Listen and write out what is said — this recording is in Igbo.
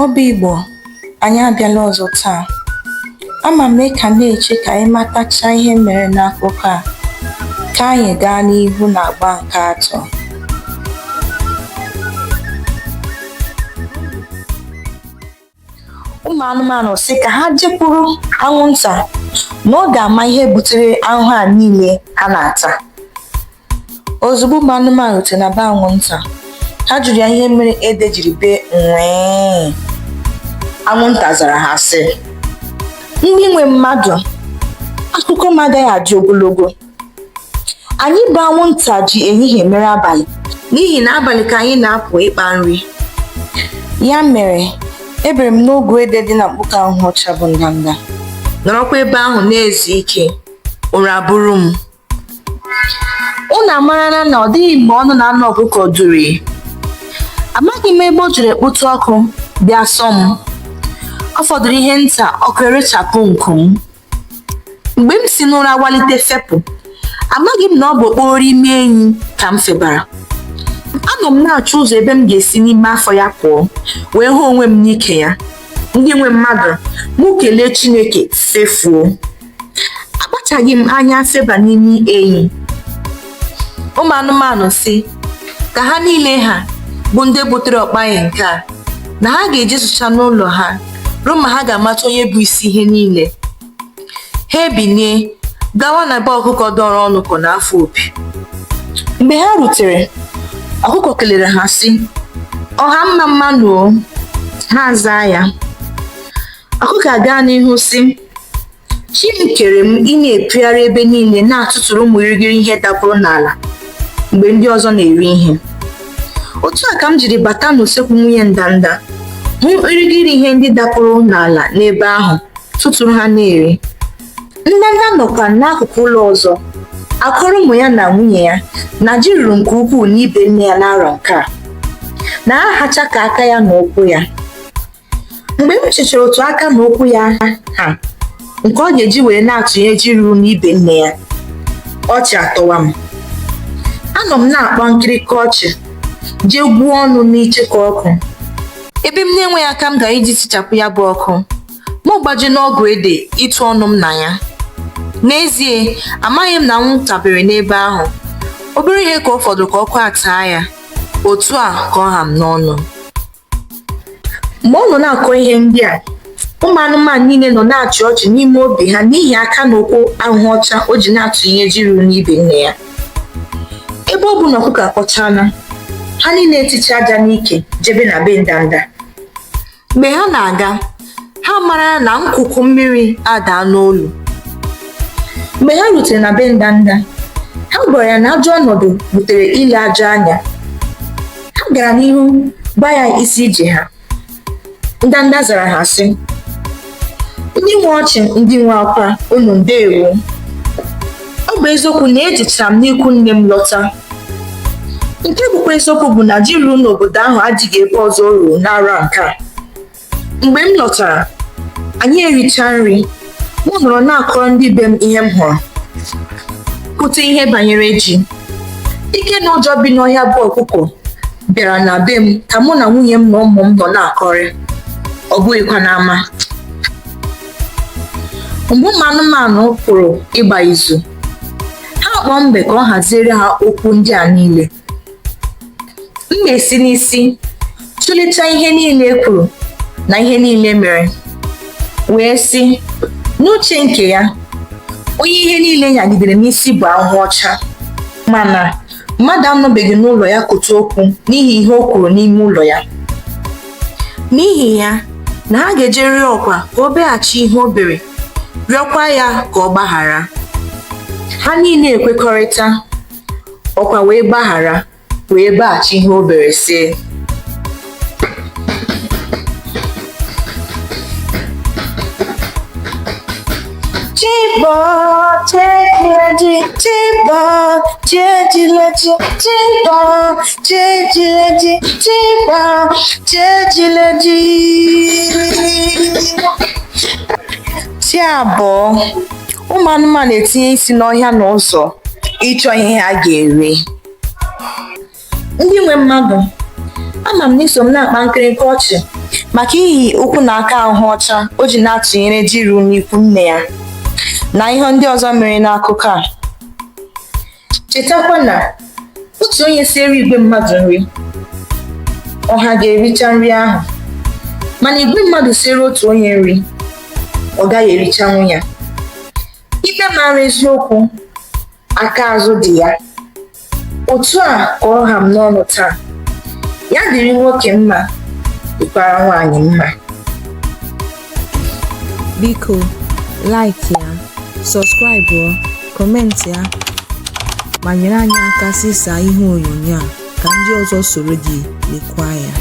Ọba Igbo, anyị abịala ọzọ taa. Ama m na ị ka na-eche ka anyị matachaa ihe mere n'akụkọ a, ka anyị gaa n'ihu n'agba nke atọ. Ụmụ anụmanụ sị ka ha jekwuru anwụnta na ọ ga-ama ihe butere ahụhụ a niile ha na-ata. Ozugbo ụmụ anụmanụ rutere na be anwụnta, ha jụrụ ya ihe mere ede jiri bee nwee. Anwụnta zara ha sị, ndị nwe mmadụ, akụkọ m agaghị adị ogologo. Anyị bụ anwụnta ji ehihie mere abalị n'ihi na abalị ka anyị na-apụ ịkpa nri. Ya mere, ebere m n'ogu ede dị na mkpuke ahụhụ ọcha bụ ndanda, nọrọkwa ebe ahụ na-ezu ike, ụra buru m. Unu amarala na ọ dịghị mgbe ọnụ na-anụ ọkụkọ duri. Amaghị m ebe o jere kpụta ọkụ bịa sọ m. Ọ fọdụrụ ihe nta ọkụ erechapụ nku m. Mgbe m si n'ụra walite fepụ, amaghị m na ọ bụ okporo imi enyi ka m febara. Anọ m na-achọ ụzọ ebe m ga-esi n'ime afọ ya pụọ, wee hụ onwe m n'ike ya. Ndị nwe mmadụ, mụ kelee Chineke fefuo. Akpachaghị m anya feba n'imi enyi. Ụmụ anụmanụ sị ka ha niile ha bụ ndị butere ọkpaghị nke a, na ha ga-eje zụcha n'ụlọ ha ruo ma ha ga-amata onye bụ isi ihe niile. Ha ebinie gawa na be ọkụkọ dọrọ ọnụ kọ n'afọ opi. Mgbe ha rutere, ọkụkọ kelere ha sị, ọha mma mmanụ o. Ha azaa ya. Ọkụkọ agaa n'ihu sị, Chi m kere m ị na-epigharị ebe niile na-atụtụrụ ụmụ irighiri ihe dapụrụ n'ala mgbe ndị ọzọ na-eri ihe. Otu a ka m jiri bata n'usekwu nwunye ndanda, hụ irighiri ihe ndị dapụrụ n'ala n'ebe ahụ, tụtụrụ ha na-eri. Ndanda nọkwa n'akụkụ ụlọ ọzọ, akọrọ ụmụ ya na nwunye ya na ji ruru nke ukwuu n'ibe nne ya n'arọ nke a, na ha hacha ka aka ya na ụkwụ ya. Mgbe m chechara otu aka na ụkwụ ya ha nke ọ ga-eji were na-atụnye ji ruru n'ibe nne ya, ọchị atọwa m. Anọ m na-akpa nkirika ọchị, jee gwuo ọnụ n'icheku ọkụ. Ebe m na-enweghị aka m ga-eji tichapụ ya bụ ọkụ, mụ gbaje n'ọgụ ede ịtụ ọnụ m na ya. N'ezie, amaghị m na anwụnta bere n'ebe ahụ. Obere ihe ka ọ fọdụrụ ka ọkụ a taa ya. Otu a ka ọ ha m n'ọnụ. Mgbe ọ nọ na-akọ ihe ndị a, ụmụ anụmanụ niile nọ na-achị ọchị n'ime obi ha n'ihi aka na ụkwụ ahụhụ ọcha o ji na-atụnye ji ruru n'ibe nne ya. Ebe ọ bụ na ọkụkọ akọchala, ha niile eticha aja n'ike jebe na be ndanda. Mgbe ha na-aga, ha mara na nkuku mmiri adaa n'olu. Mgbe ha rutere na be ndanda, ha gwara ya na ajọ ọnọdụ butere ile ajọ anya. Ha gara n'ihu gwa ya isi ije ha. Ndanda zara ha sị, ndị nwe ọchị, ndị nwe akwa, unu ndeewo. Ọ bụ eziokwu na ejechara m n'ikwu nne m lọta. Nke bụkwa eziokwu bụ na ji ruru n'obodo ahụ adịghị ebe ọzọ o ruru n'arọ nke a. Mgbe m lọtara, anyị erichaa nri, mụ nọrọ na-akọrọ ndị be m ihe m hụrụ. Kwute ihe banyere ji. Ike na ụjọ bi n'ọhịa bụ ọkụkọ bịara na be m ka mụ na nwunye m na ụmụ m nọ na-akọrị. Ọ bụghịkwa n'ama. Mgbe ụmụ anụmanụ pụrụ ịgba izu, ha kpọọ mbe ka ọ haziere ha okwu ndị a niile. Mbe si n'isi tụlechaa ihe niile e kwuru na ihe niile mere, wee sị n'uche nke ya, onye ihe niile nyagidere n'isi bụ ahụhụ ọcha, mana mmadụ anọbeghị n'ụlọ ya kote okwu n'ihi ihe o kwuru n'ime ụlọ ya. N'ihi ya, na ha ga-eje rịọ ọkwa ka o beghachi ihe o bere, rịọkwa ya ka ọ gbaghara. Ha niile ekwekọrịta, ọkwa wee gbaghara, wee beghachi ihe o bere sị, Chibo, chejileji, chibo, chejileji, chibo, chejileji, chibo, chejileji. Chi abọọ, ụmụ anụmanụ etinye isi n'ọhịa na ụzọ ịchọ ihe ha ga-eri. Ndị nwe mmadụ, Ama m na i so m na-akpa nkịrịnka ọchị maka ihi ụkwụ na aka ahụhụ ọcha o ji na-atụnyere ji ruru n'ikwu nne ya na ihe ndị ọzọ mere n'akụkọ a. Chetakwa na otu onye siere igwe mmadụ nri, ọha ga-ericha nri ahụ, mana igwe mmadụ siere otu onye nri, ọ gaghị erichanwu ya. Ikpe mara eziokwu, aka azụ dị ya. Otu a ka ọ ha m n'ọnụ taa. Ya dịrị nwoke mma, dịkwara nwaanyị mma. Biko, like ya, subscribe, comment ya, ma nyere anyị aka zisaa ihe onyonyo a ka ndị ọzọ soro gị lekwaa ya.